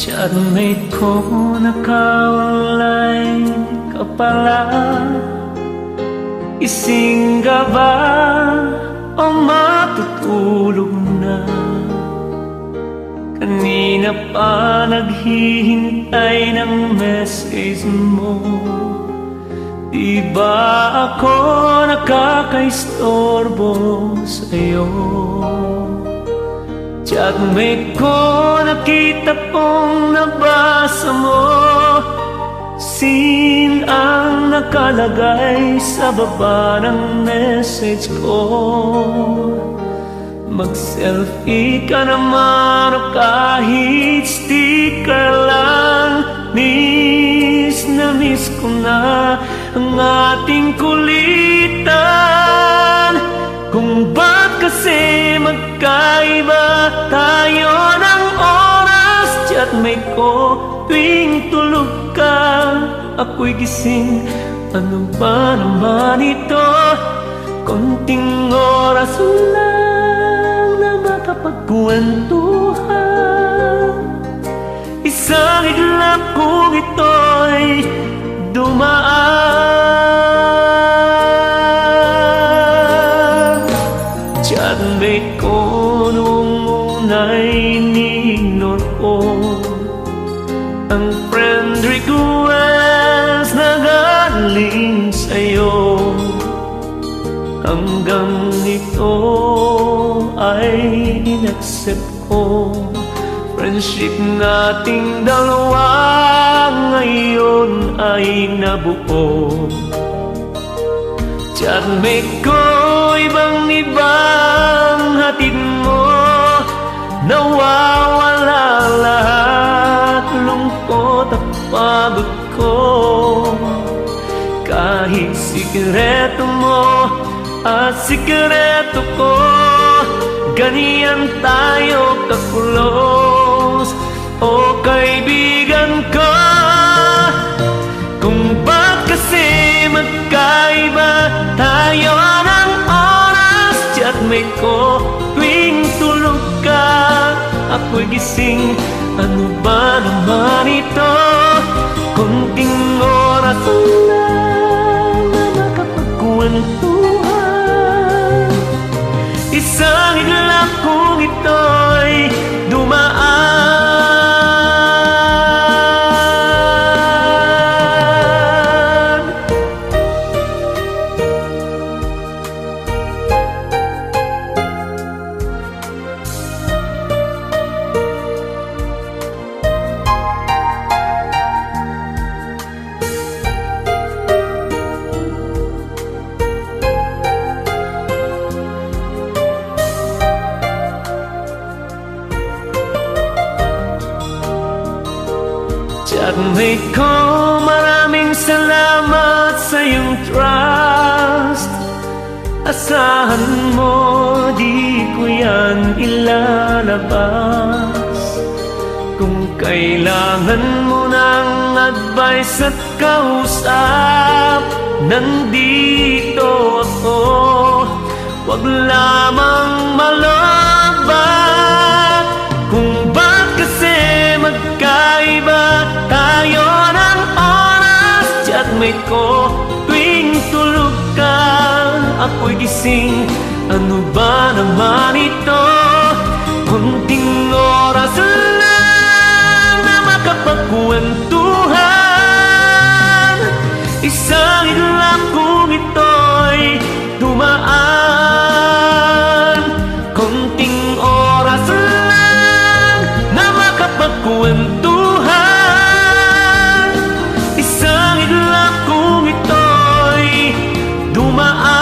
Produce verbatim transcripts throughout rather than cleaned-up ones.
Chatmate ko, naka-online ka pala. Isingga ba o matutulog na? Kanina pa naghihintay ng message mo. Di ba ako nakakaistorbo sa'yo? Chatmate ko, nakita kong nabasa mo. Seen ang nakalagay sa baba ng message ko. Mag-selfie ka naman o kahit sticker lang. Miss na miss ko na ang ating kulitan. Kung ba't kasi magkaiba tayo ng oras? Chatmate ko, tuwing tulog ka, ako'y gising. Ano ba naman ito? Konting oras lang na makapagkwentuhan. Isang iglap kung ito'y dumaan. Chatmate ko, noong una'y ni-ignore ko ang friend request na galing sa'yo. Hanggang ito ay in-accept ko. Friendship nating dalawa ngayon ay nabuo. Chatmate ko, ibang-ibang hatid mo. Nawawala lahat lungkot at pagod ko. Kahit sikreto mo at sikreto ko, ganyan tayo ka-close. O kaibigan ko, kung ba't kasi magkaiba tayo ng oras? Chatmate ko, tuwing tulog ka, ako'y gising. Ano ba naman ito? Konting oras lang na makapagkwentuhan. Isang iglap kung ito'y dumaan. Chatmate ko, maraming salamat sa iyong trust. Asahan mo, di ko yan ilalabas. Kung kailangan mo ng advice at kausap, nandito ako. Huwag lamang malobat. Kung ba't kasi magkaiba tayo ng oras? Chatmate ko, tuwing tulog ka, ako'y gising. Ano ba naman ito? Konting oras lang na makapagkwentuhan. Isang iglap kung ito'y dumaan. Konting oras lang na makapagkwentuhan. Isang iglap kung ito'y dumaan.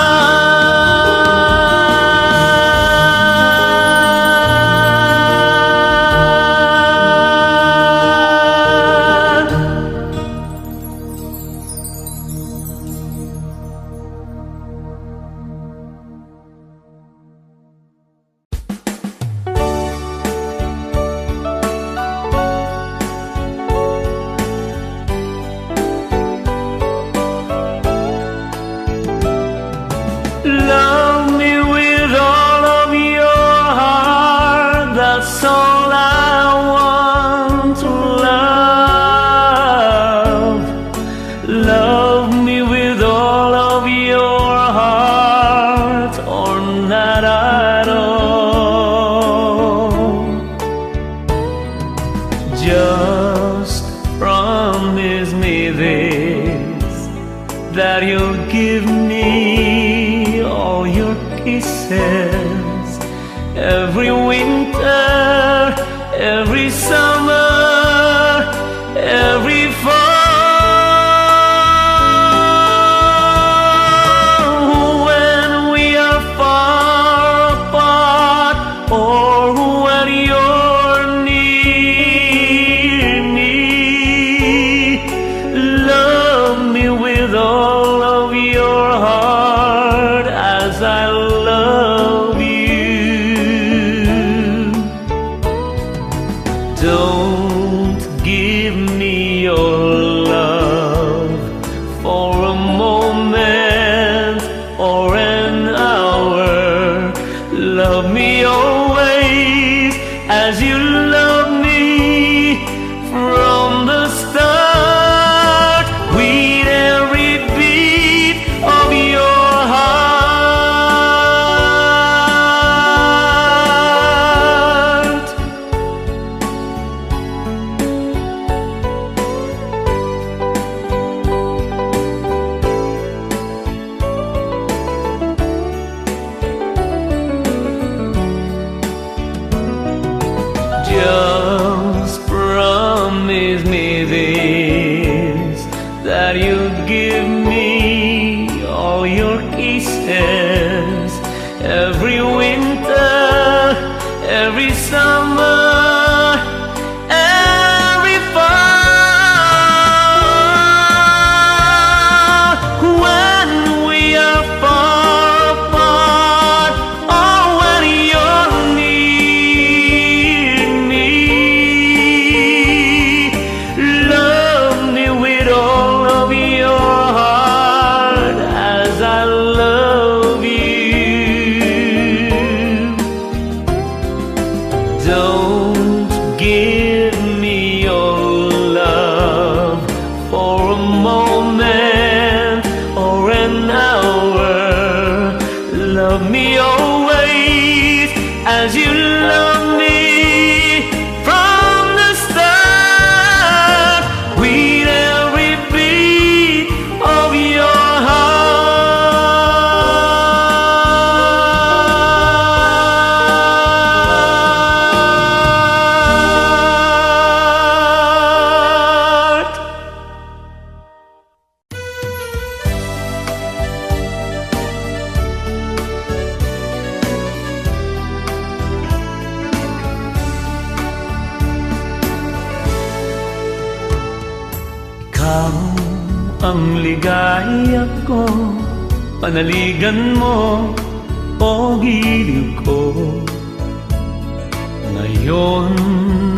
Every winter, every summer, every fall, when we are far apart or when you're near me, love me with all of your heart as I love you. Don't give me your love for a moment or an hour. Love me always as you love me from the start, with every beat of your heart. Just promise me this, that you'll give me all your kisses every winter, every summer, every fall, when we are far apart, oh, when you're near me, love me with all of your heart as I love you. Don't give me your love for a moment or an hour. Love me always as you love me from the start, with every beat of your heart. Ikaw ang ligaya ko, panaligan mo, o giliw ko. Ngayon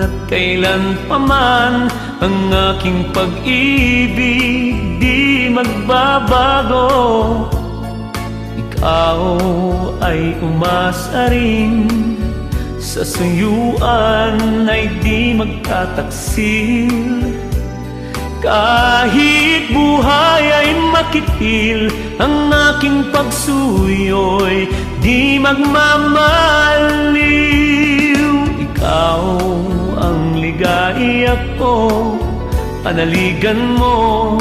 at kailan pa man, ang aking pag-ibig di magbabago. Ikaw ay umasaring sa suyuan ay di magtataksil. Kahit buhay ay makitil, ang aking pagsuyoy di magmamaliw. Ikaw ang ligaya ko, panaligan mo,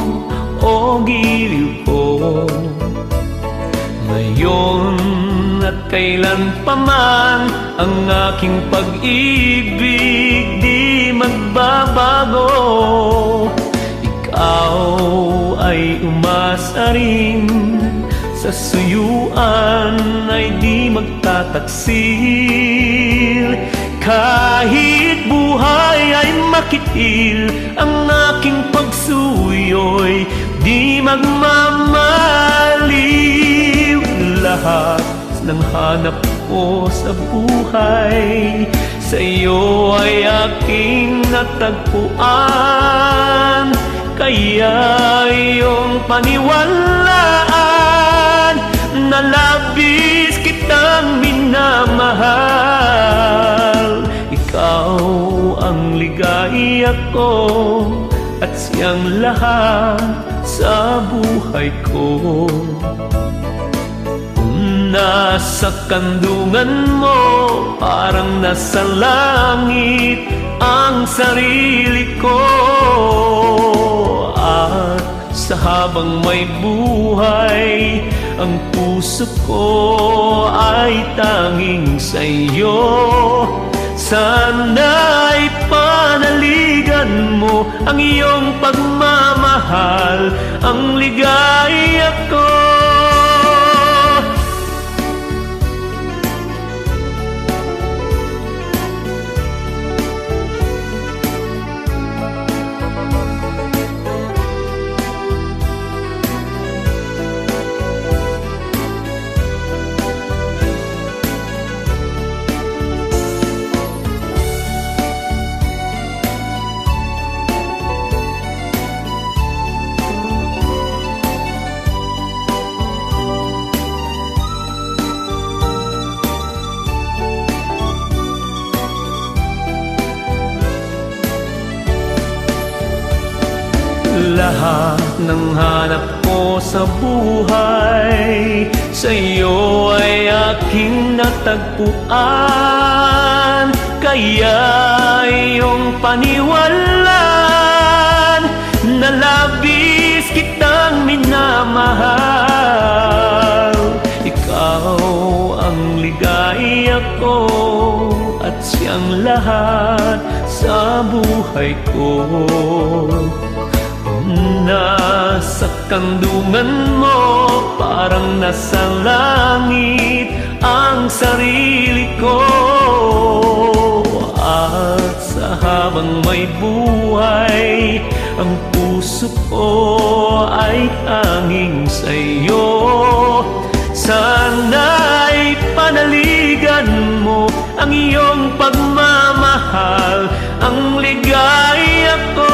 o giliw ko. Ngayon at kailan pa man, ang aking pag-ibig di magbabago. Ikaw ay umasaring sa suyuan ay di magtataksil. Kahit buhay ay makitil, ang aking pagsuyoy di magmamaliw. Lahat ng hanap ko sa buhay, sa iyo ay aking natagpuan. Kaya iyong paniwalaan na labis kitang minamahal. Ikaw ang ligaya ko at siyang lahat sa buhay ko. Kung nasa kandungan mo, parang nasa langit ang sarili ko. At sa habang may buhay, Ang puso ko ay tanging sa iyo. Sana'y panaligan mo ang iyong pagmamahal, ang ligaya ko. Lahat ng hanap ko sa buhay, sa iyo ay aking natagpuan. Kaya iyong paniwalaan na labis kitang minamahal. Ikaw ang ligaya ko at siyang lahat sa buhay ko. Nasa kandungan mo, parang nasa langit ang sarili ko. At sa habang may buhay, ang puso ko ay tanging sa iyo. Sana'y panaligan mo ang iyong pagmamahal, ang ligaya ko.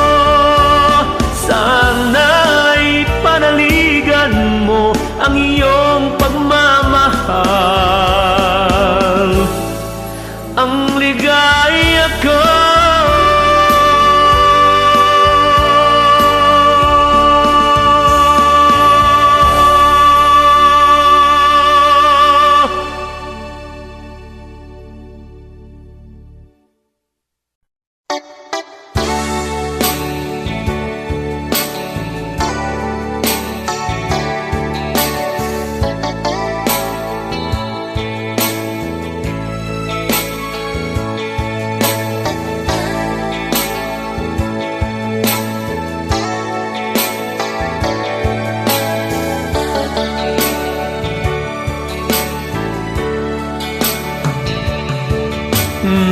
Sana'y panaligan mo ang iyong pagmamahal, ang ligaya ko.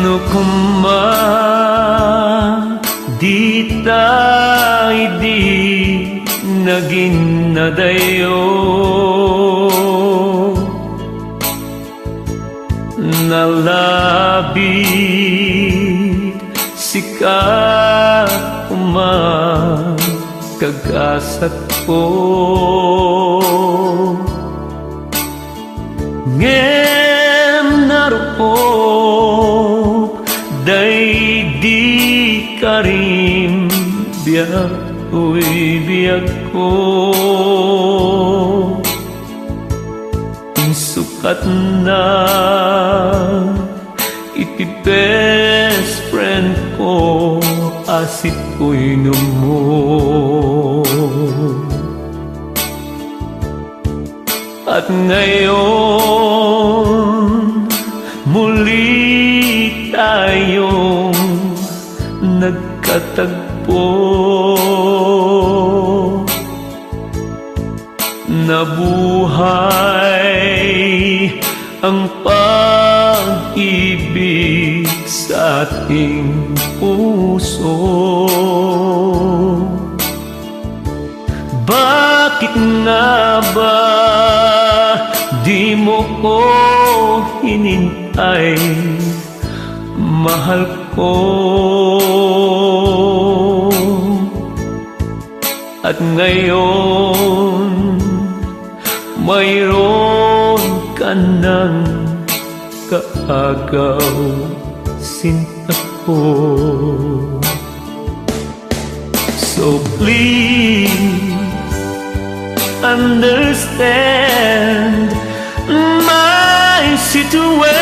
No koma, dita idi nagin nadayo. Nalabit sika koma, kagasat ko. Ngem naruop daydi karim, biag toy biagko. Insukatna iti best friend ko a si Kuy Numo. At ngayon, muli tayong nagkatagpo. Nabuhay ang pag-ibig sa ating puso. Bakit nga ba di mo ko hinintay, mahal ko? At ngayon, mayroon ka nang kaagaw, sinta ko. So please understand my situation.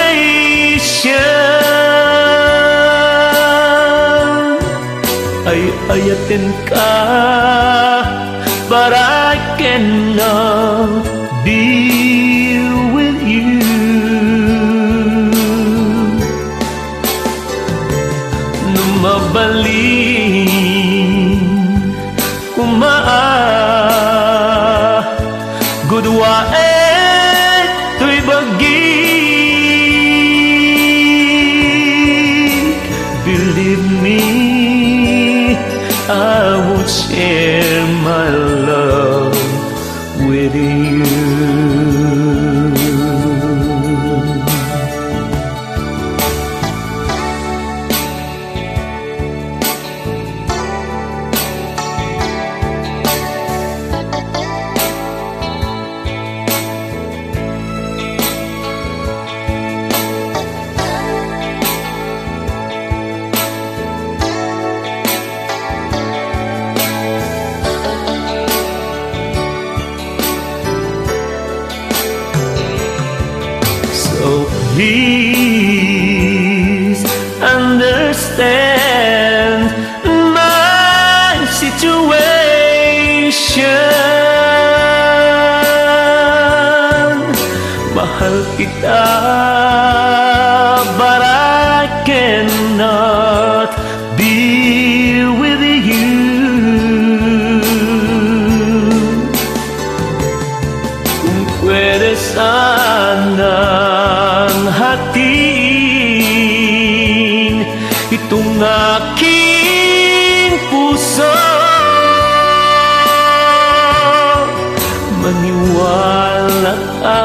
Ay-ayaten ka, but I cannot be Mabalin koma a gudua toy bagik. Believe me, I would share my love with you. So please understand my situation. Mahal kita, but I cannot be with you. Kung pwede sanang hatiin itong aking puso, maniwala ka,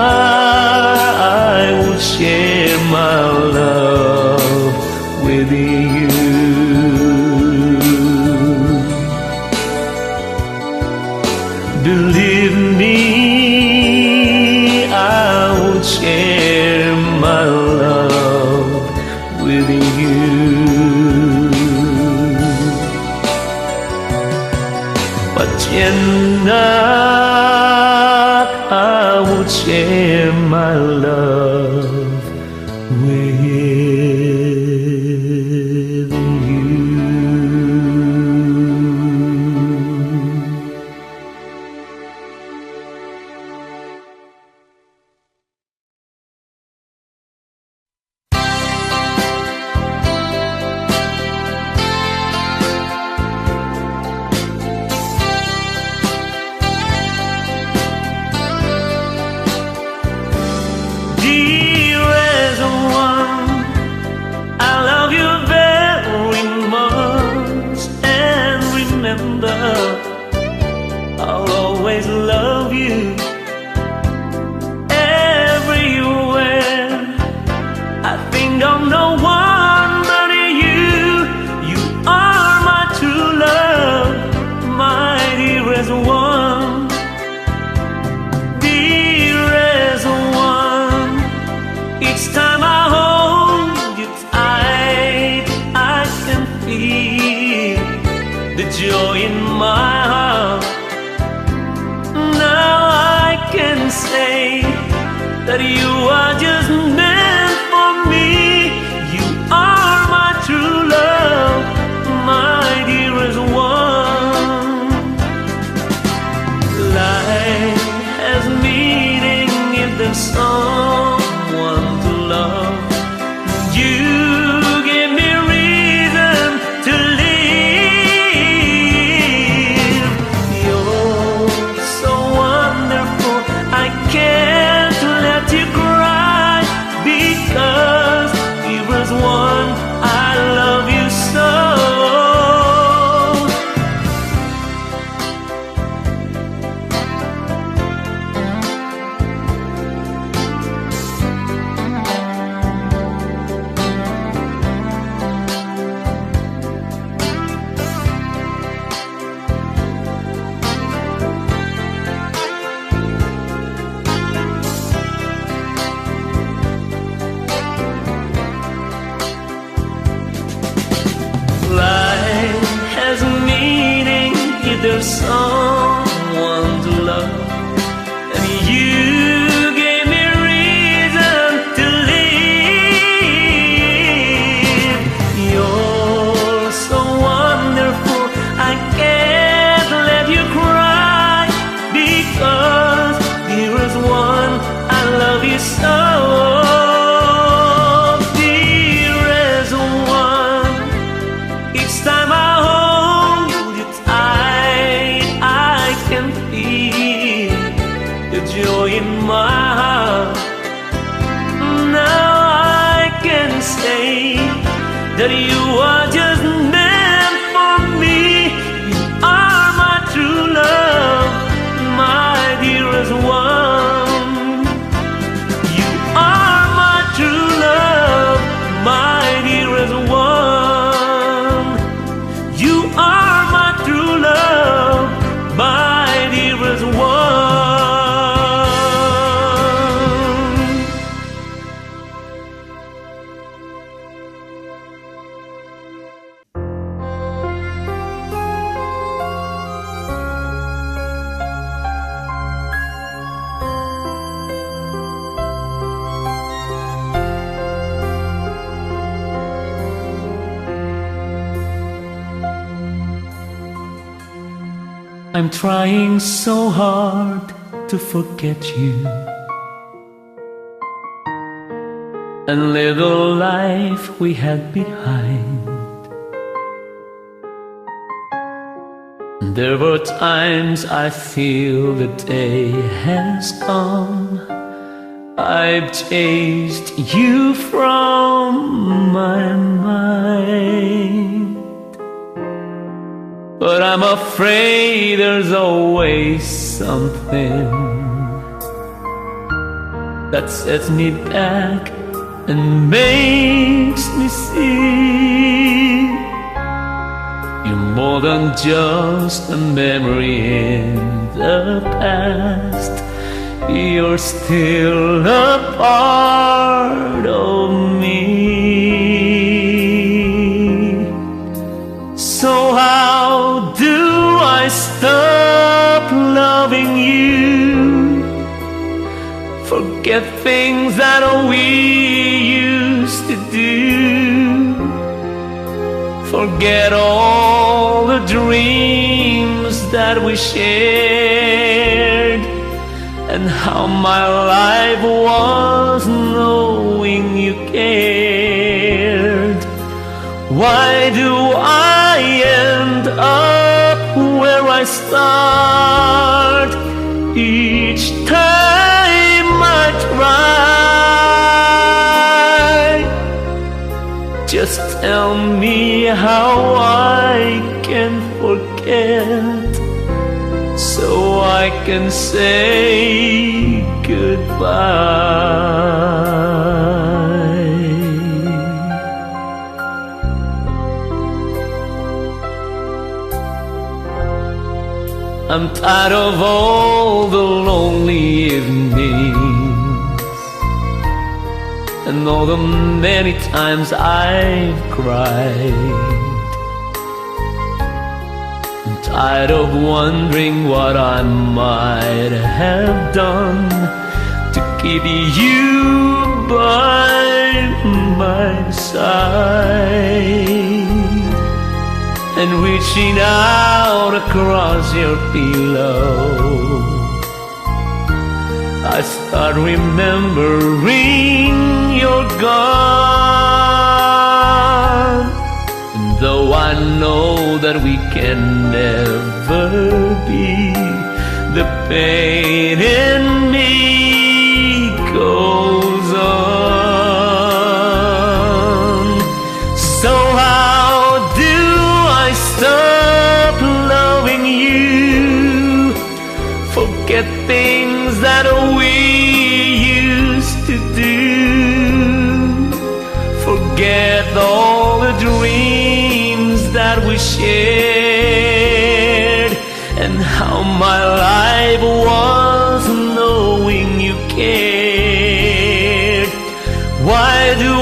I will share my love with you. Believe me, I will share my love with you. Patiennak, I will share my love with you. Dearest one, I love you very much, and remember, I'll always love you everywhere. I think of no one but you. You are my true love, my dearest one, dearest one. Each time I hold you tight, I can feel the joy in my heart. Now I can say that you are just meant for me. You are my true love, my dearest one. Life has meaning if there's someone to love. You give me reason to live. You're so wonderful, I can't let you cry, because it was one, I love you so. Life has meaning if there's someone to love, and you gave me reason to live. You're so wonderful, I can't let you cry, because dearest one, I love you so, dearest one. You are just meant for me. You are my true love, my dearest one. You are my true love, my dearest one. You are my true love, my dearest one. I'm trying so hard to forget you and leave the life we had behind. There were times I feel the day has come. I've chased you from my mind. But I'm afraid there's always something that sets me back and makes me see you're more than just a memory in the past. You're still a part of me. So how do I stop loving you? Forget things that we used to do. Forget all the dreams that we shared and how my life was knowing you cared. Why do I end up where I start each time I try? Just tell me how I can forget so I can say goodbye. I'm tired of all the lonely evenings and all the many times I've cried. I'm tired of wondering what I might have done to keep you by my side and reaching out across your pillow. I start remembering you're gone. And though I know that we can never be, the pain in me goes on. So how do I stop loving you? Forget things that we used to do. Forget all the dreams that we shared and how my life was knowing you cared. Why do I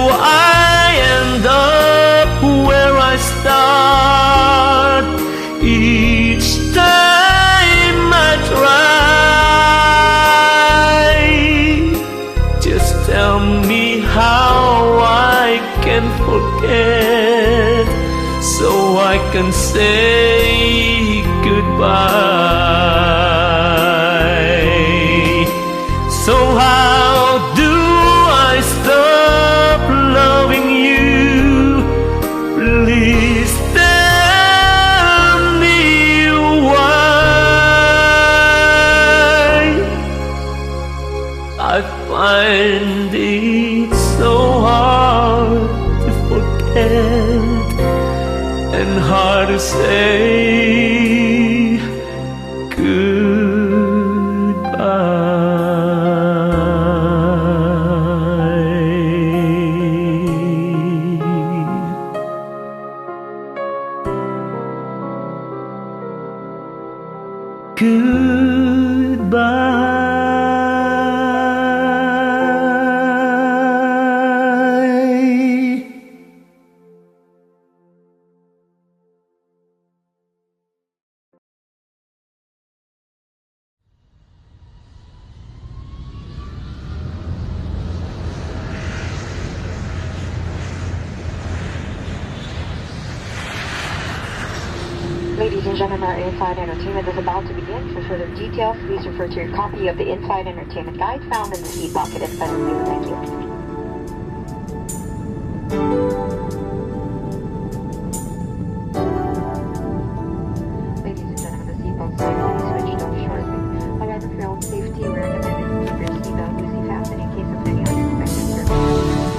end up where I start each time I try? Just tell me how I can forget so I can say goodbye. So how do I stop loving you? Please tell me why I find it so hard to forget Say goodbye. Goodbye. Ladies and gentlemen, our in-flight entertainment is about to begin. For further details, please refer to your copy of the in-flight entertainment guide found in the seat pocket in front of you. Thank you. Ladies and gentlemen, the seatbelt sign will be switched off shortly. However, for your own safety, we recommend that you keep your seatbelt loosely fastened in case of any unexpected turbulence.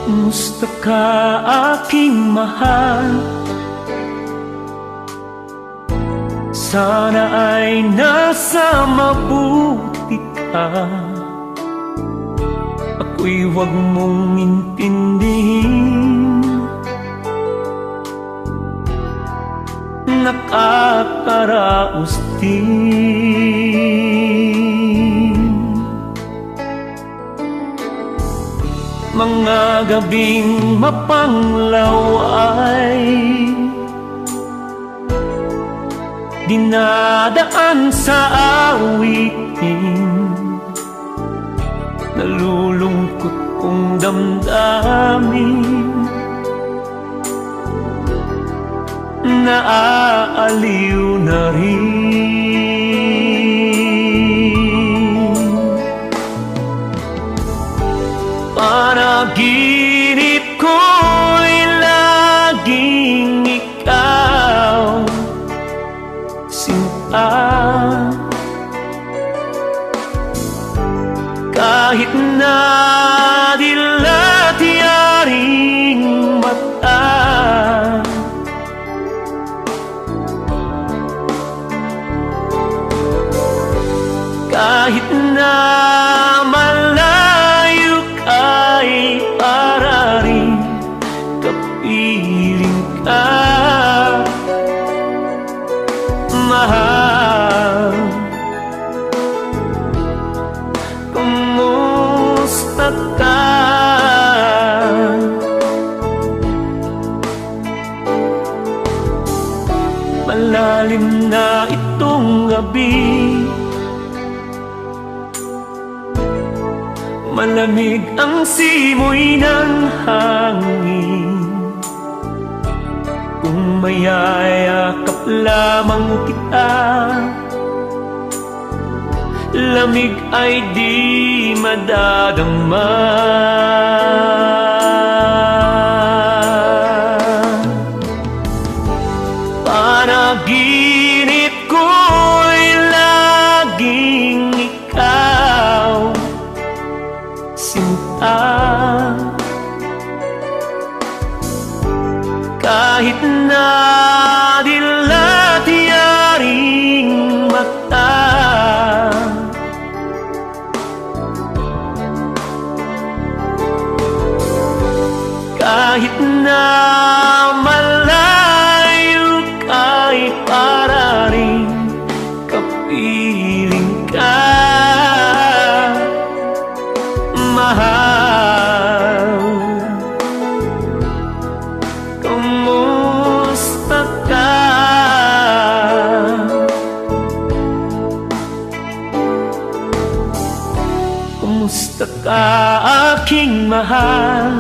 Kumusta ka, aking mahal? Sana ay nasa mabuti ka. Ako'y huwag mong intindihin. Nakakaraos din. Mga gabing mapanglaw ay dinadaan sa awitin. Nalulungkot kong damdamin, naaaliw na rin. Panaginip ko'y laging ikaw, sinta. Kahit na dilat yaring mata, kahit na malayo ka'y pararin, kapiling ka, mahal. Kumusta ka? Malalim na itong gabi. Malamig ang simoy ng hangin. Kung mayayakap lamang kita, lamig ay di madadama. Panaginip ko'y laging ikaw, sinta. Kahit na dilat yaring mata, kahit na malayo ka'y pararin, kapiling ka, mahal. Kumusta ka? Kumusta ka, aking mahal?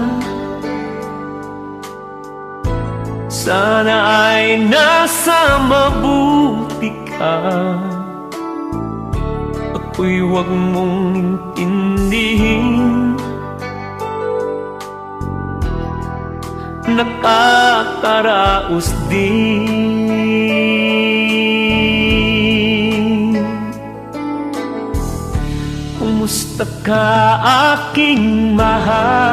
Sana ay nasa mabuti ka. Ako'y huwag mong intindihin. nakakaraos din. Kumusta ka, aking mahal?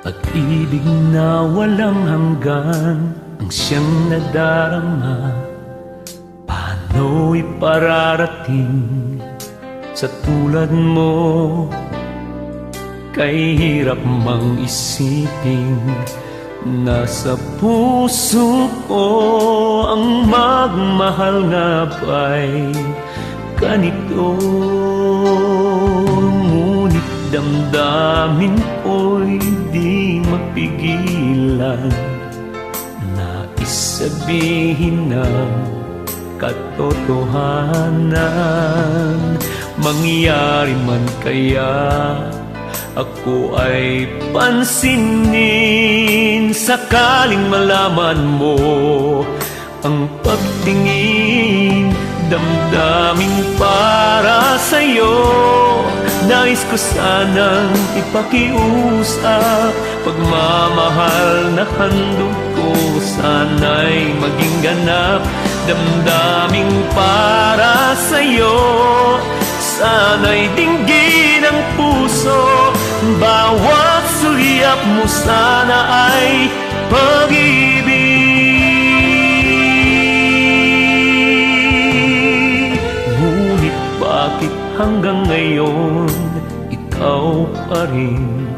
Pag-ibig na walang hanggan ang siyang nadarama. Paano ipararating sa tulad mo? Kay hirap mang isipin, nasa puso ko ang magmahal nga bay ganito. Ngunit damdamin ko'y di mapigilan. Nais sabihin ang katotohanan. Mangyari man kaya ako ay pansinin, sakaling malaman mo ang pagtingin, damdamin para sa'yo. Nais ko sanang ipakiusap, pagmamahal na handog ko sana'y maging ganap. Damdamin para sa'yo, sana'y dinggin ang puso. Bawat sulyap mo sana ay pag-ibig. Ngunit bakit hanggang ngayon ikaw pa rin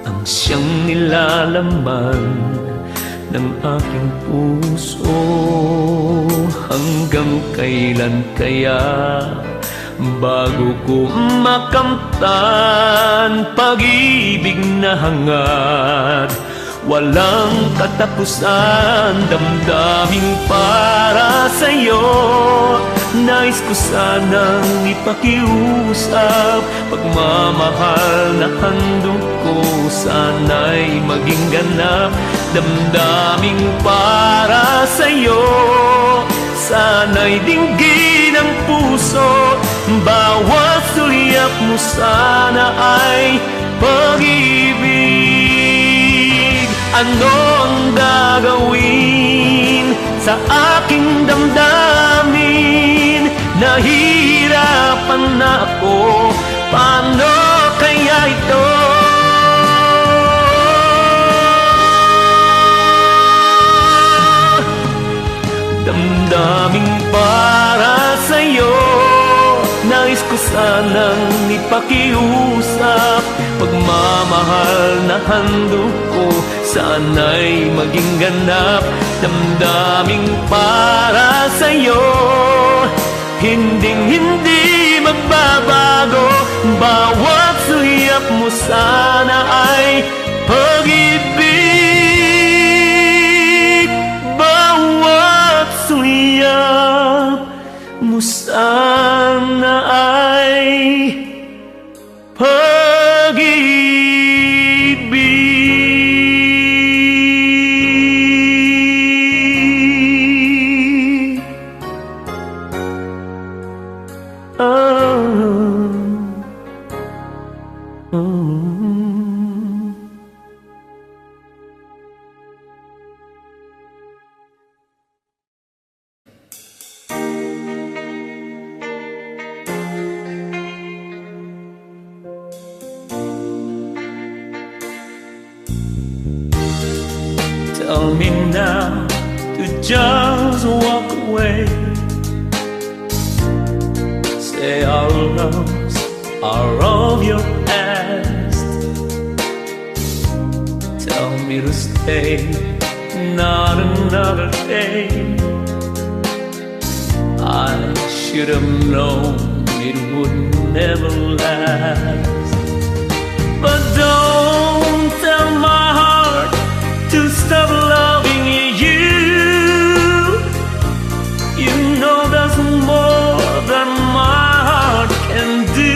ang siyang nilalaman ng aking puso? Hanggang kailan kaya bago ko makamtan pag-ibig na hangad walang katapusan? Damdamin para sa'yo, nais ko sanang ipakiusap, pagmamahal na handog ko sana'y maging ganap. Damdamin para sa'yo, sana'y dinggin ang puso. Bawat sulyap mo sana ay pag-ibig. Ano ang gagawin sa aking damdamin? Nahihirapan na ako. Paano kaya ito? Damdamin para sa'yo, nais ko sanang ipakiusap. Pagmamahal na handog ko, sana'y maging ganap. Damdamin para sa'yo, hinding-hindi magbabago. Bawat sulyap mo sana ay pag-ibig. Bawat sulyap mo sana ay pag-ibig. Ah, ah. Tell me now, You just walk away. Say our loves are of your past. Tell me to stay, not another day. I should have known it would never last. But don't tell my heart to stop loving you. You know there's more than my heart can do.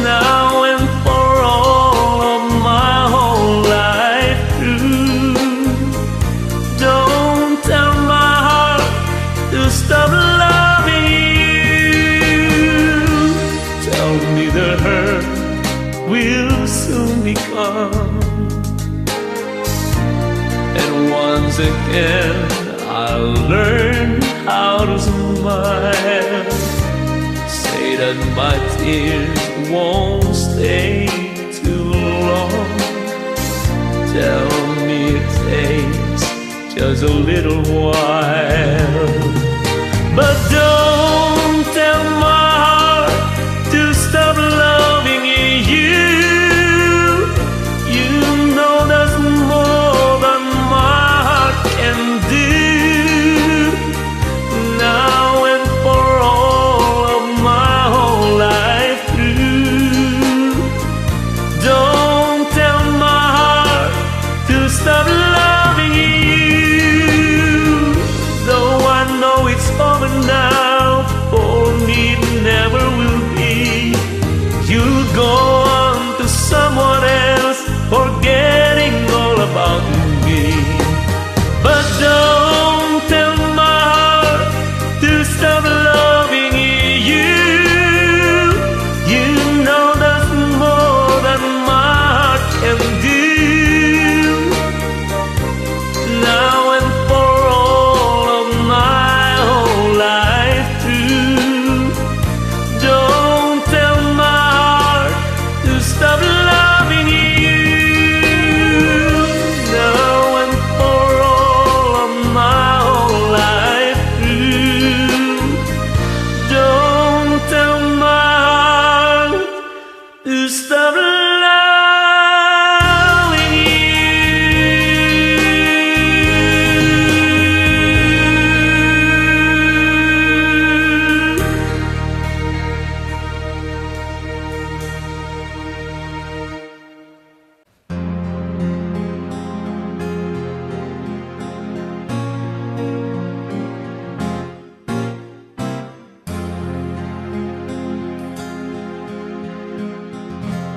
Now and for all of my whole life through. Don't tell my heart to stop loving you. Tell me the hurt will soon be gone. And once again, I'll learn how to smile. Say that my tears won't stay too long. Tell me it takes just a little while. But don't tell my heart to stop loving you. You know there's more than my heart can do. Now and for all of my whole life through. Don't tell my heart to stop loving you. Though I know it's over now, for me it never will be. You go on to someone else, forgetting all about me. But don't tell my heart to stop loving you. You know there's more than my heart can do. Now and for all of my whole life through. Don't tell my heart to stop loving you. Now and for all of my whole life through. Don't tell my heart to stop loving you.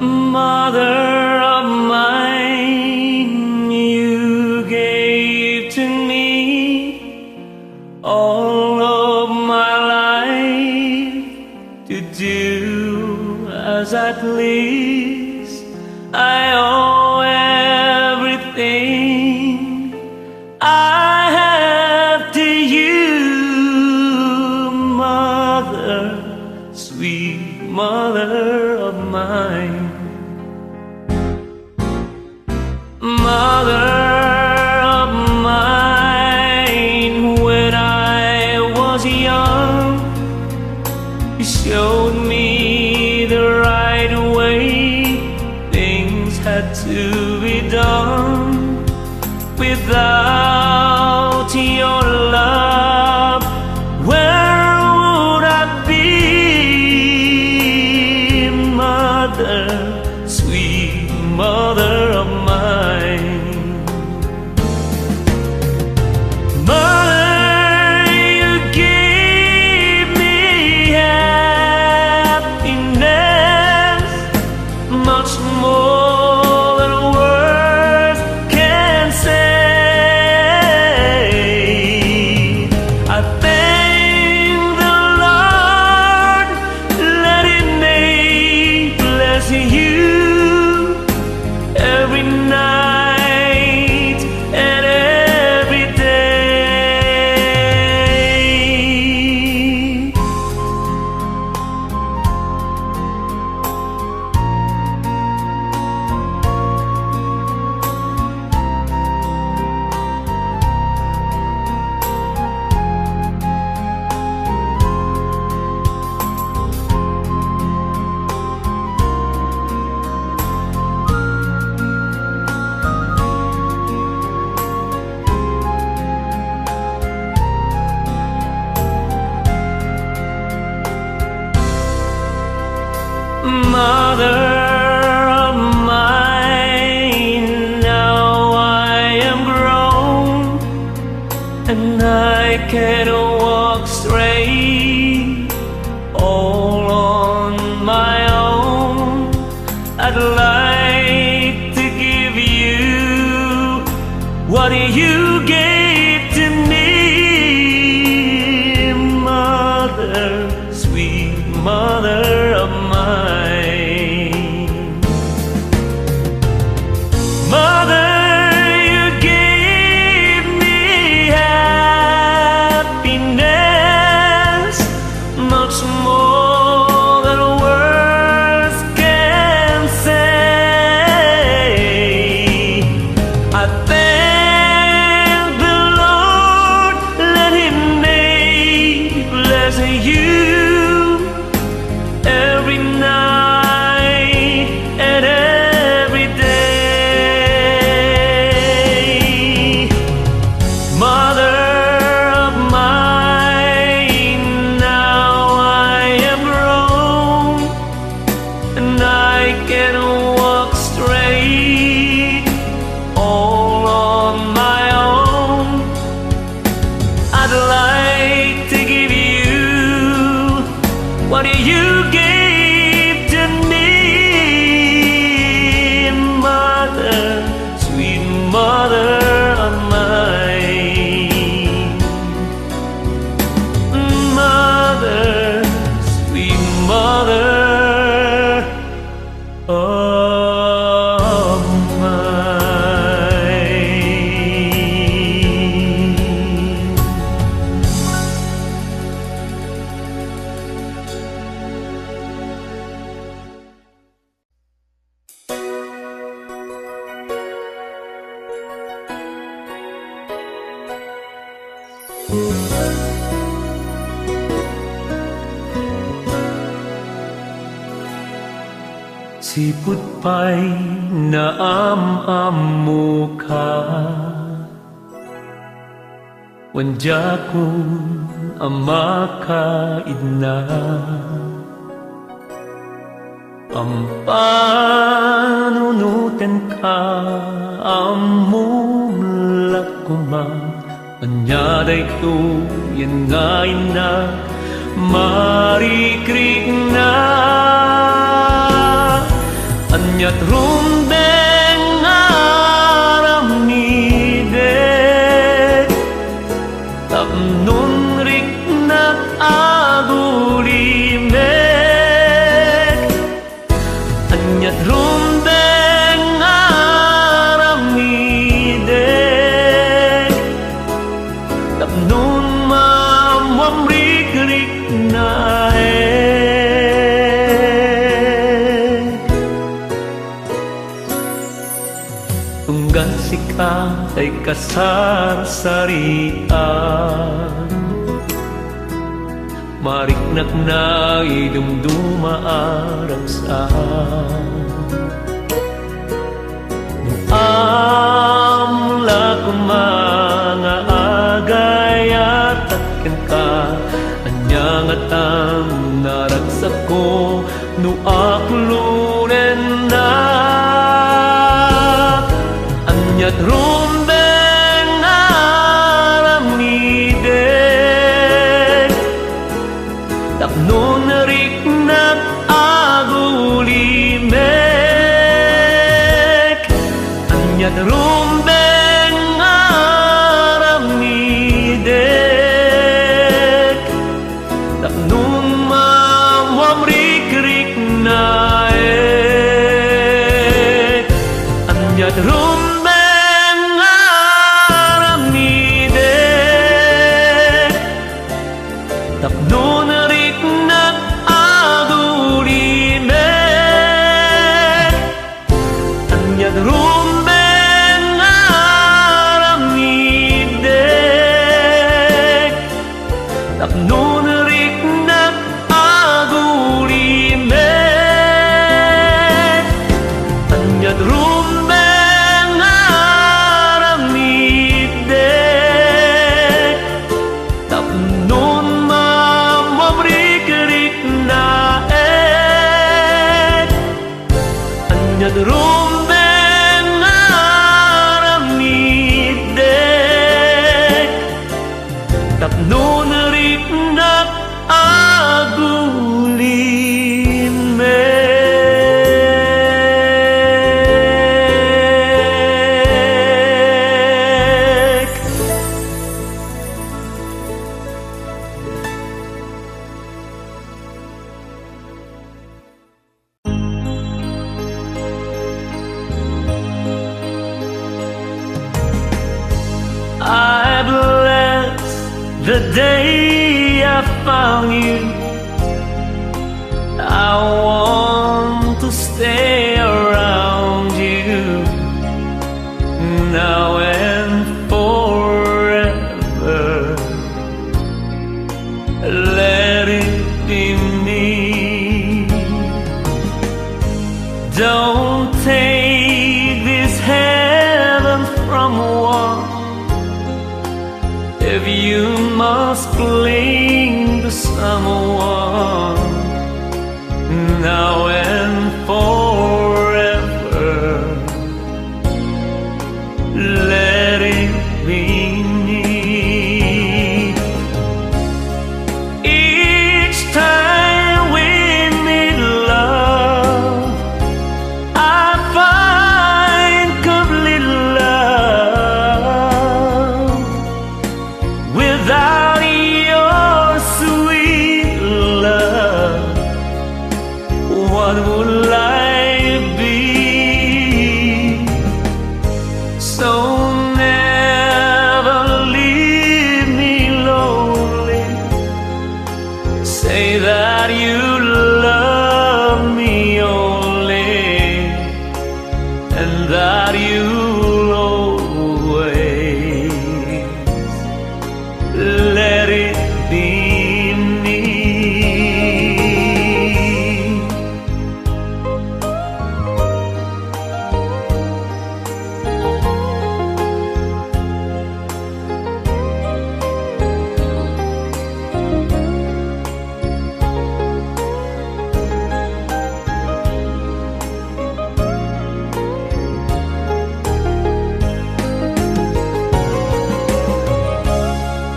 Mother of mine, you gave to me all of my life to do as I please. I owe everything I have to you, mother, sweet mother of mine. Mother of mine, when I was young, you showed me the right way things had to be done. Without your love, where would I be, mother, sweet mother of mine? Mother, you give me happiness much more than words can say. And I can walk straight all on my own. I'd like to give you what you gave to me, Mother, sweet Mother of mine. Mother, you gave me happiness, much more than words can say. I thank the Lord, let Him may bless you every night and every day. Mother of mine, now I am grown, and I can walk straight all on my own. I'd like to give you what you gave to me, Mother, sweet Mother of mine. Mother, sweet Mother of mine. Sipud pay naam-ammoka, wen diakon a makaidna. Ampanunotenka, ammom la koma, ania daytoyen nga innak marikrikna. Aniat rumbeng nga aramidek tapnon riknak agulimek. Aniat rumbeng nga aramidek tapnon maammoam rikriknaek. Tunggal sika tay kasarsarian, mariknakna idumduma a ragsak. No ammom la koma nga agayatak kenka, ania ngatan a ragsakko no aklonennak? Aniat rumbeng nga aramidek tapnon riknak agulimek? Aniat rumbeng nga aramidek tapnon I bless the day I found you. I want to stay around you now and forever. Let it be me. Don't take this heaven from one if you must cling to someone now and forever. Let it be me. Each time we meet, love, I find complete love. Without your sweet love, what would life be? So never leave me lonely. Say that you love me only, and that you'll always let it be me.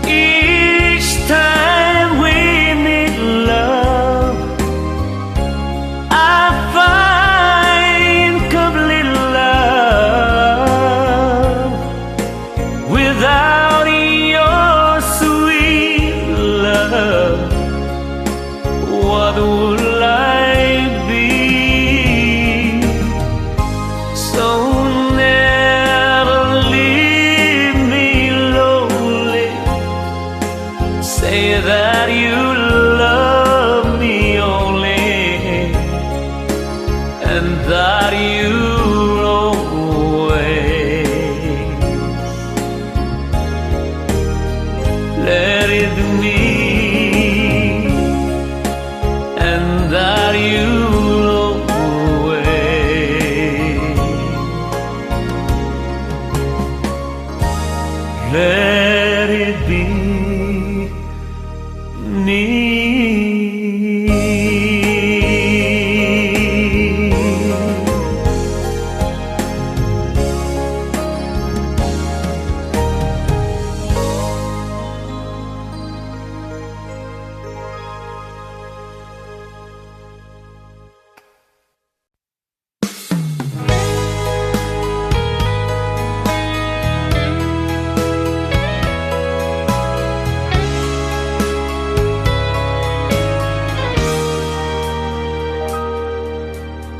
Each time we meet, love, I find complete love. Without your sweet love, what would life be? So never leave me lonely. Say that you love me only, and that you'll always let it be me, and that you'll always let it be me.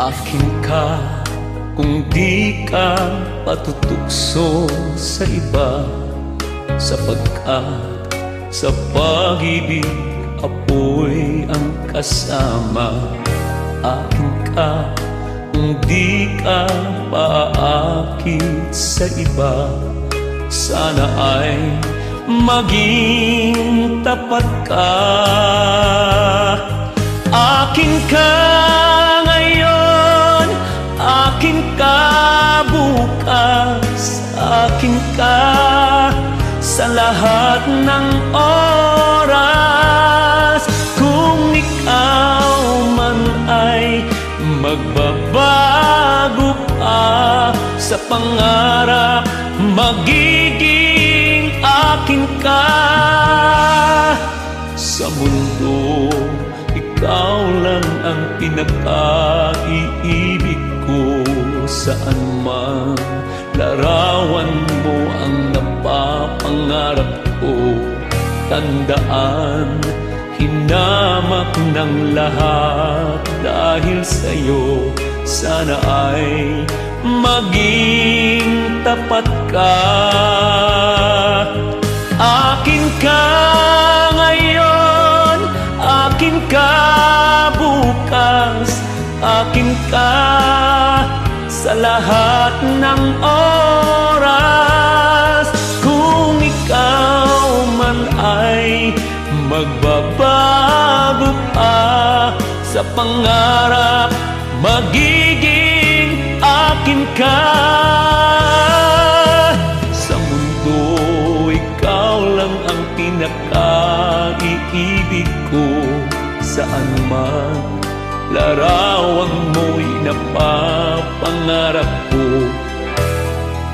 Akinka kung di ka patutukso sa iba, sapagkat sa pag-ibig, apoy ang kasama. Akin ka, kung di ka paakit sa iba, sana ay maging tapat ka. Akin ka ngayon, akin ka bukas, akin ka sa lahat ng oras. Kung ikaw man ay magbabago pa sa pangarap, magiging akin ka. Sa mundo, ikaw lang ang pinakaiibig ko. Saan man larawan mo ang napapangarap ko. Tandaan, hinamak ng lahat dahil sa'yo. Sana ay maging tapat ka. ka sa lahat ng oras. Kung ikaw man ay magbabago pa sa pangarap, magiging akin ka. Sa mundo, ikaw lang ang pinakaiibig ko. Saan man larawan mo'y napapangarap ko.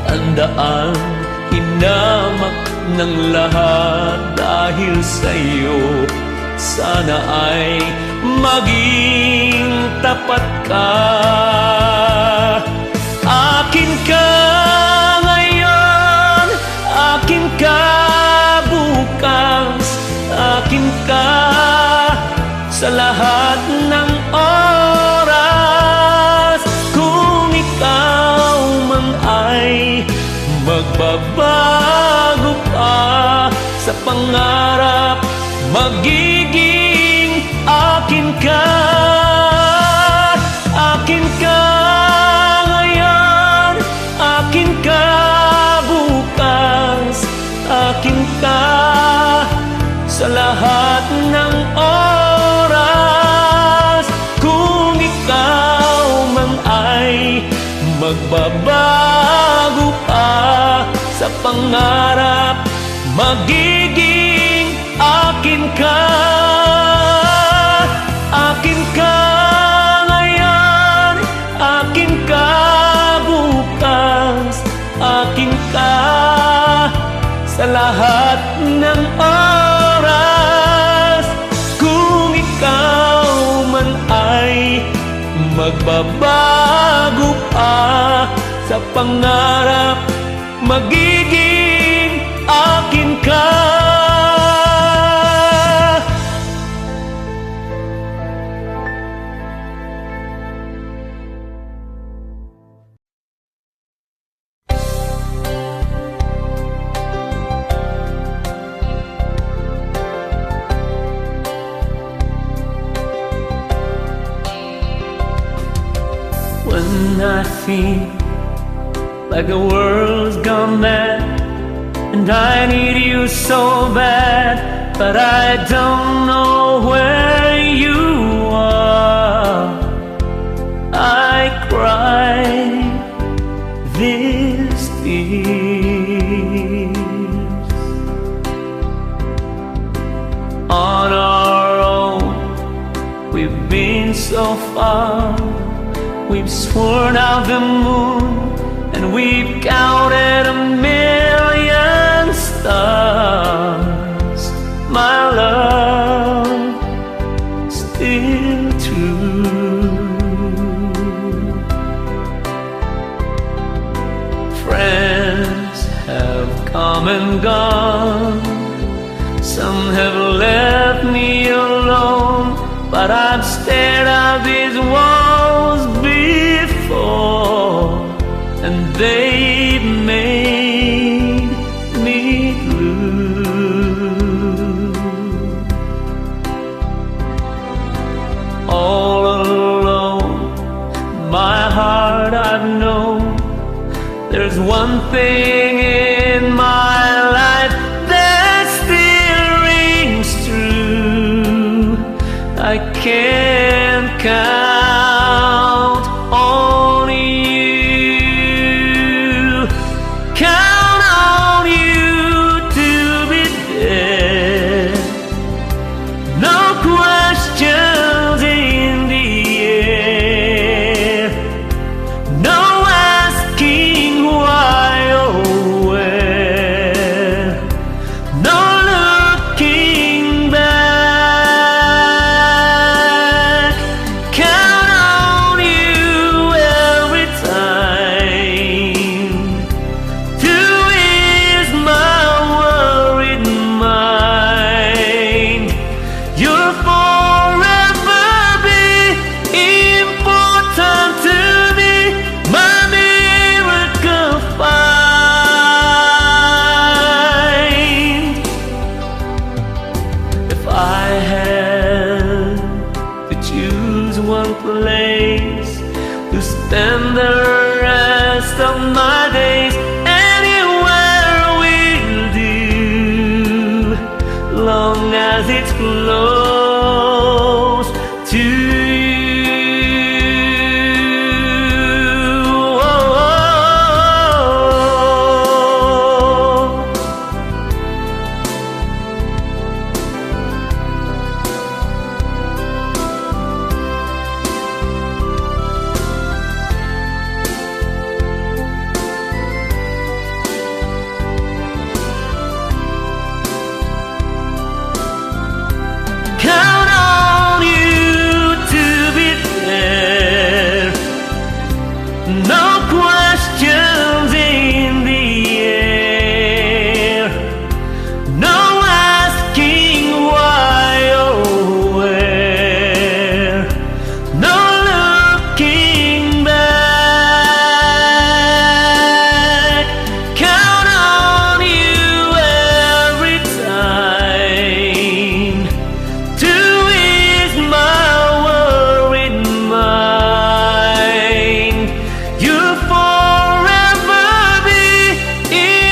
Tandaan, hinamak ng lahat dahil sa'yo. Sana ay maging tapat ka. Akin ka ngayon, akin ka bukas, akin ka sa lahat ng oras. Kung ikaw man ay magbabago pa sa pangarap, magiging akin ka. Akin ka ngayon, akin ka bukas, akin ka sa lahat ng oras. Kung ikaw man ay magbabago pa sa pangarap, magiging akin ka. Akin ka ngayon, akin ka bukas, akin ka sa lahat ng oras. Kung ikaw man ay magbabago pa sa pangarap, magiging akin ka. When I feel like the world's gone mad, and I need you so bad, but I don't know where you are. I cry these tears on our own. We've been so far. We've sworn out the moon and we've counted a million stars. My love, still true. Friends have come and gone. Some have left me alone, but I've stared at these walls before, and they made me blue. All alone, my heart, I've known there's one thing in my life that still rings true. I can count on you, count on you to be there. No questions in the air. No asking why, oh, It's close to you. Oh, oh, oh. Count on you to be there. No questions in the air. No asking why or where. No looking back. Count on you every time to ease my worried mind. You'll forever be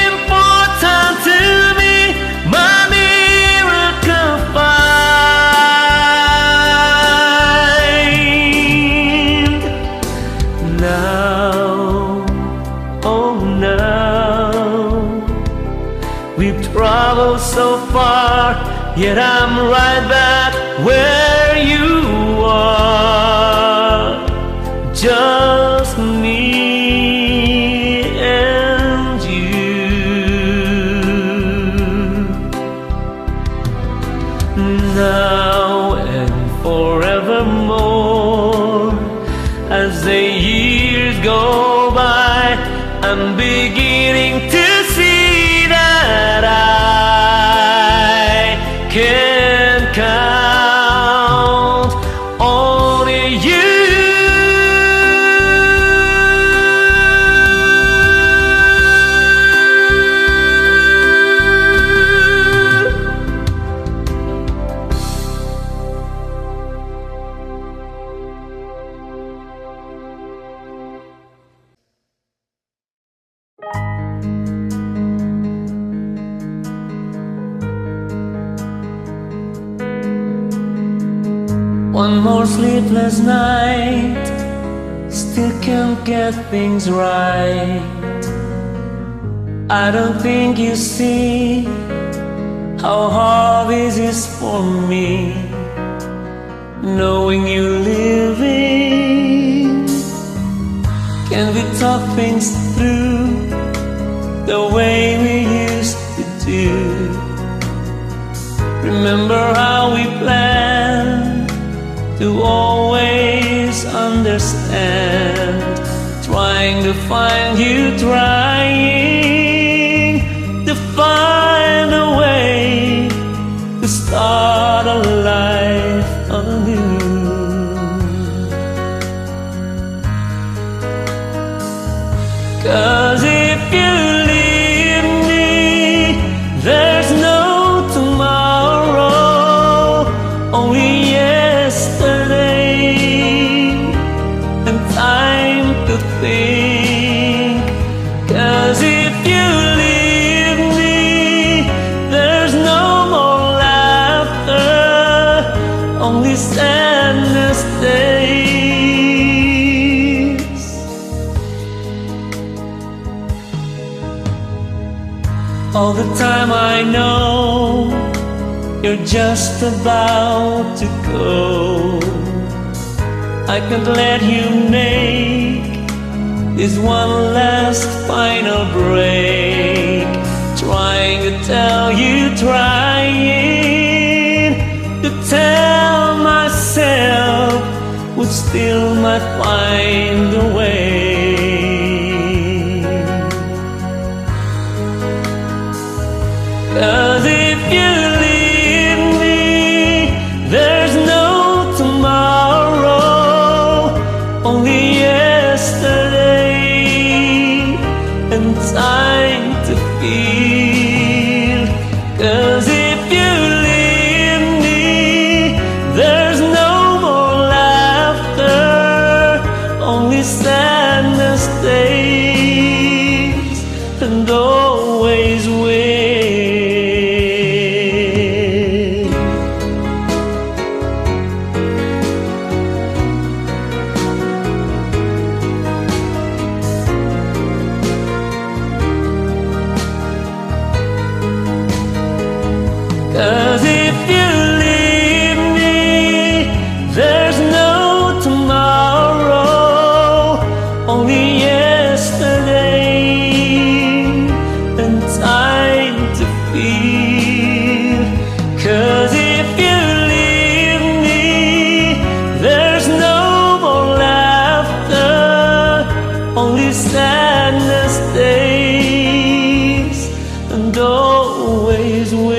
important to me, my miracle find. Now, oh now, we've traveled so far, yet I'm right back where you are. Just me and you. Now and forevermore, as the years go by, I'm beginning to see that I can count on you. One more sleepless night, still can't get things right. I don't think you see how hard this is for me. Knowing you leaving, can we talk things through the way we used to do? Remember how we planned to always understand, trying to find you, trying to find a way to start a life anew. 'Cause if you leave me, there's no tomorrow, only yesterday and time to think. 'Cause if you leave me, there's no more laughter, only sadness stays. All the time I know you're just about to go. I can't let you make this one last final break. Trying to tell you, trying to tell myself, would still might find a way. 'Cause if you leave me, there's no tomorrow, only yesterday and time to feel. 'Cause if you leave me, there's no more laughter, only sadness stays and always will. always will.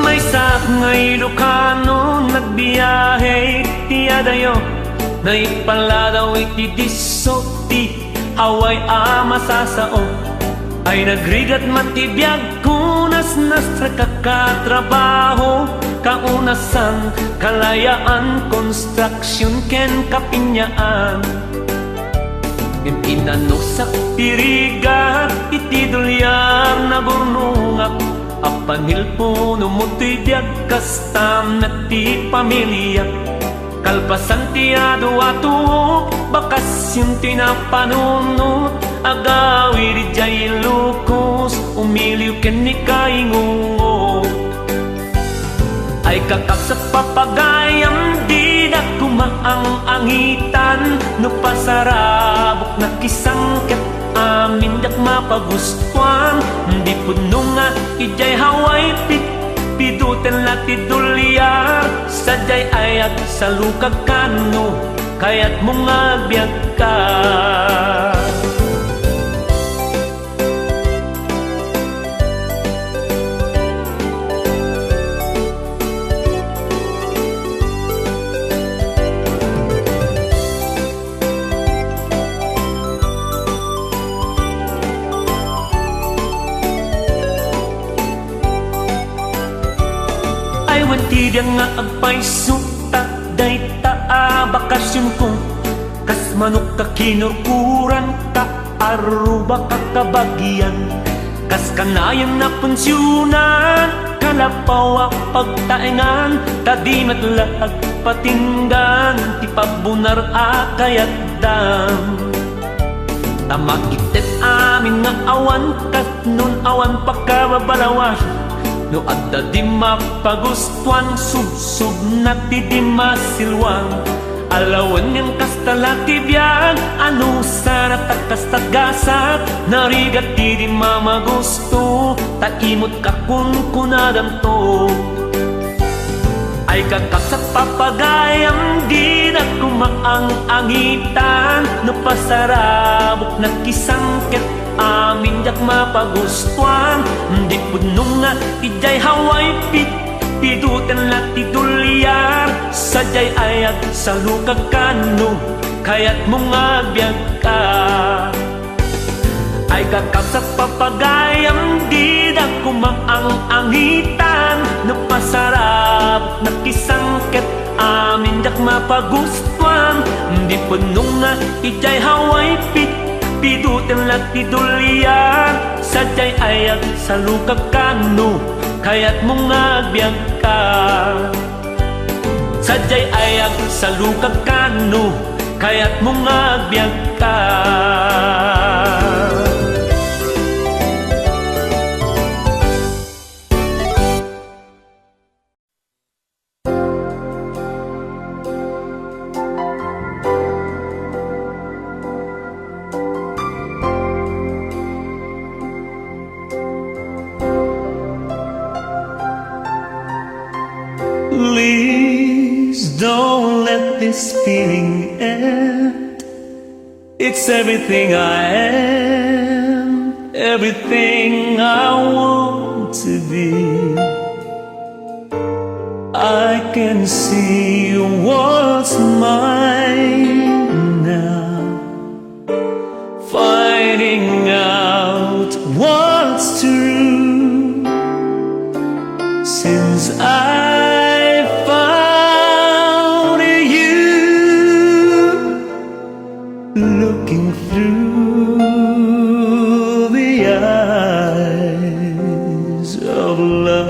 Maysa nga Ilocano nagbiahe ti adayo, naipaladaw iti disso ti Hawaii a masasao. Ay nagrigat met ti biag, kunasnasrek a katrabaho, kaunasan, kalayaan, construction ken kapinyaan. Ngem inanusek ti rigat iti dolyar, nagurnongak a panilpono mo toy biag, kasta met ti pamiliak. Kalpasan ti adu a tuok, bakasion ti napanunot, agawid idiay Ilocos, umiliw ken ni Kaingungo. Ay kakabsat, papagayam, dida koma ang-angitan, no pasarabok nakisangket, amin diak mapagustuan. Di pudno nga idiay Hawaii, pit-, piduten la ti dolyar, sadiay ay agsalukag kano, kayatmo nga agbiagka. Ay wen ti biag nga agpayso, ta dayta a bakasionko, kas manok a kinurkuran, ta arrubak a kabagian, kas kanayon a pensionan, kalapaw a pagtaengan, ta di met la agpatinggan ti pagbunar a kayatdam. Ta makitdek amin nga awan, kas nun awan pakababalawan, no adda di mapagustuan, subsubna ti di masilwan. Alawen nga kasta la ti biag, anusara ta kasta gasat, narigat ti di mamagusto, ta imut kakunkunadanto. Ay kakabsat, papagayam, dida koma ang-angitan, no pasarabok nakisangket, amin diak mapagustuan. Di pudno nga idiay Hawaii, pit-, piduten la ti dolyar, sadiay ay agsalukag kano, kayatmo nga agbiagka. Ay kakabsat, papagayam, dida koma ang-angitan, no pasarabok nakisangket, amin diak mapagustuan. Di pudno nga idiay Hawaii, pit-, piduten la ti dolyar, sadiay ay agsalukag kano, kayatmo nga agbiagka. Sadiay ay agsalukag kano, kayatmo nga agbiagka. Please don't let this feeling end. It's everything I am, everything I want to be. I can see what's mine now, finding out what's true. Since I found you, looking through the eyes of love.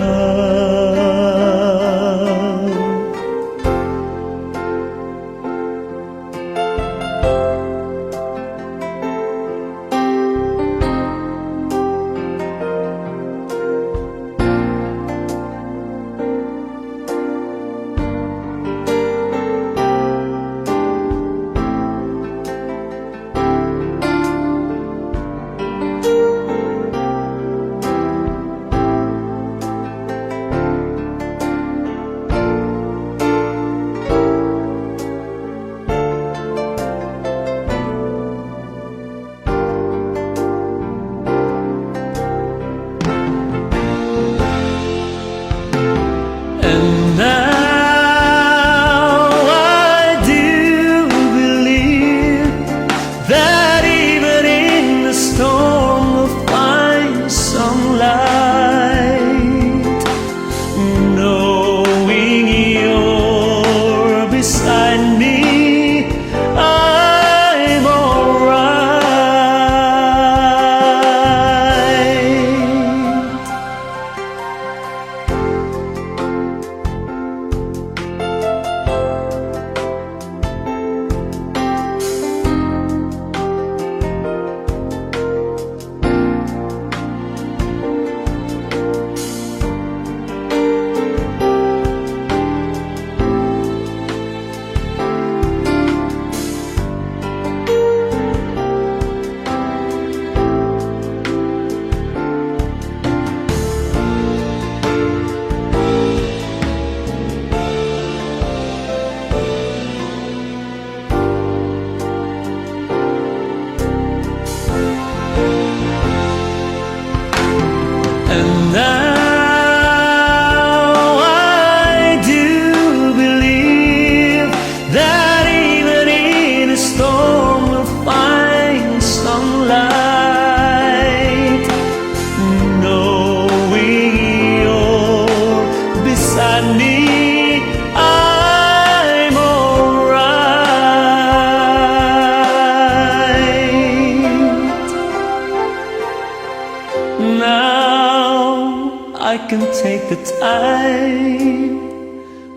can take the time.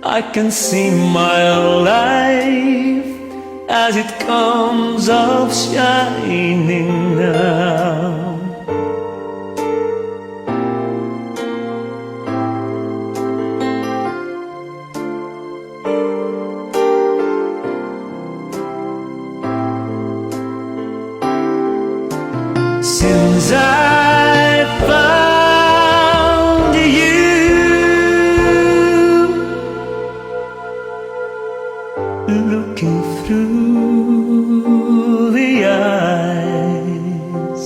I can see my life as it comes up shining now. Since I found you, looking through the eyes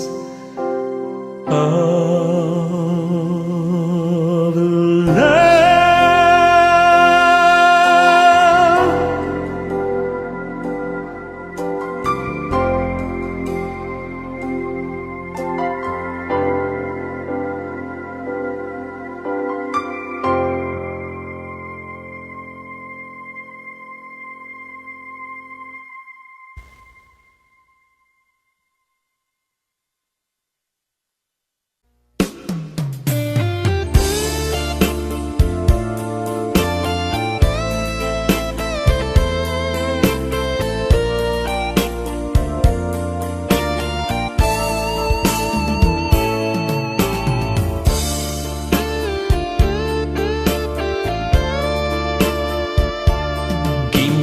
of love.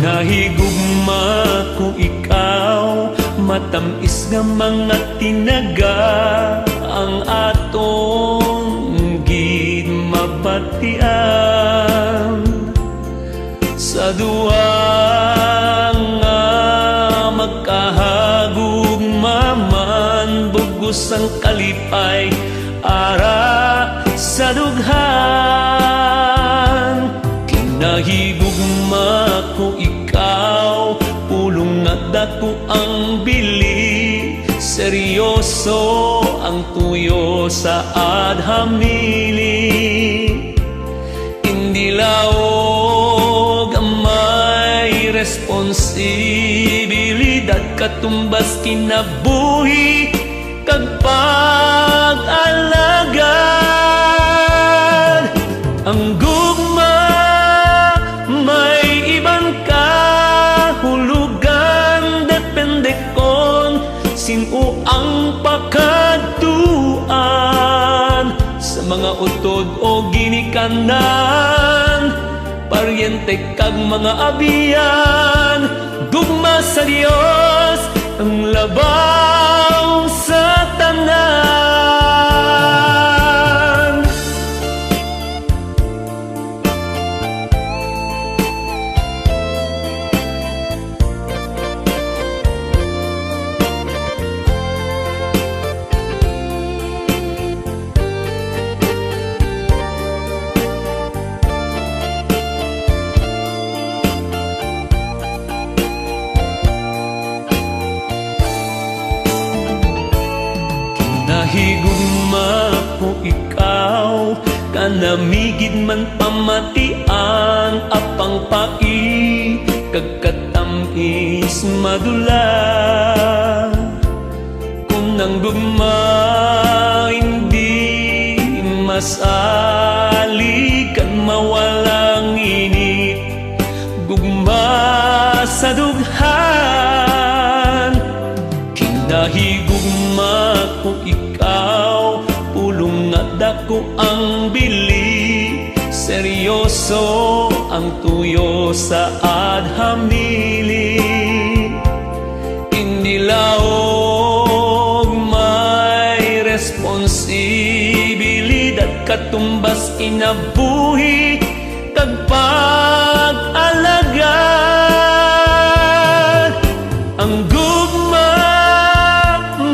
Ginahigugma ko ikaw, matam-is nga mga tinaga ang aton gid mabatian. Sa dua nga magkahagugma man, bug-os ang kalipay, ara sa dughan. Kinahigugma ko ikaw, pulong nga dako ang bili, seryoso ang tuyo sa adhamili. Indi laog a may responsibilidad katumbas kinabuhi kag pag-alagad. Ang gugma, may iban kahulogan, depende kon sin-o ang pakadtuan. Sa mga utod o ginikanan, paryente kag mga abian, gugma sa Dios ang labaw sa tanan. Kinahigugma ko ikaw, kanamigid man pamatian a pangpait kag katam-is madula. Kun ang gugma indi masalig ken mawalang init, gugma sa dughan. Kinahigugma ko ikaw, pulong nga dako ang bili, seryoso ang tuyo sa adhamili. Indi laog may responsibilidad katumbas kinabuhi kag pag-alagad. Ang gugma,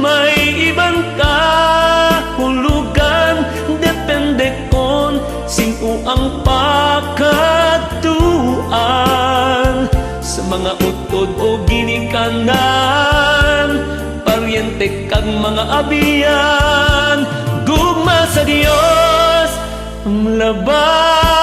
may iban kahulogan, depende kon sin-o ang pakadtuan. Sa mga utod o ginikanan, paryente kag mga abian, gugma sa Dios ang labaw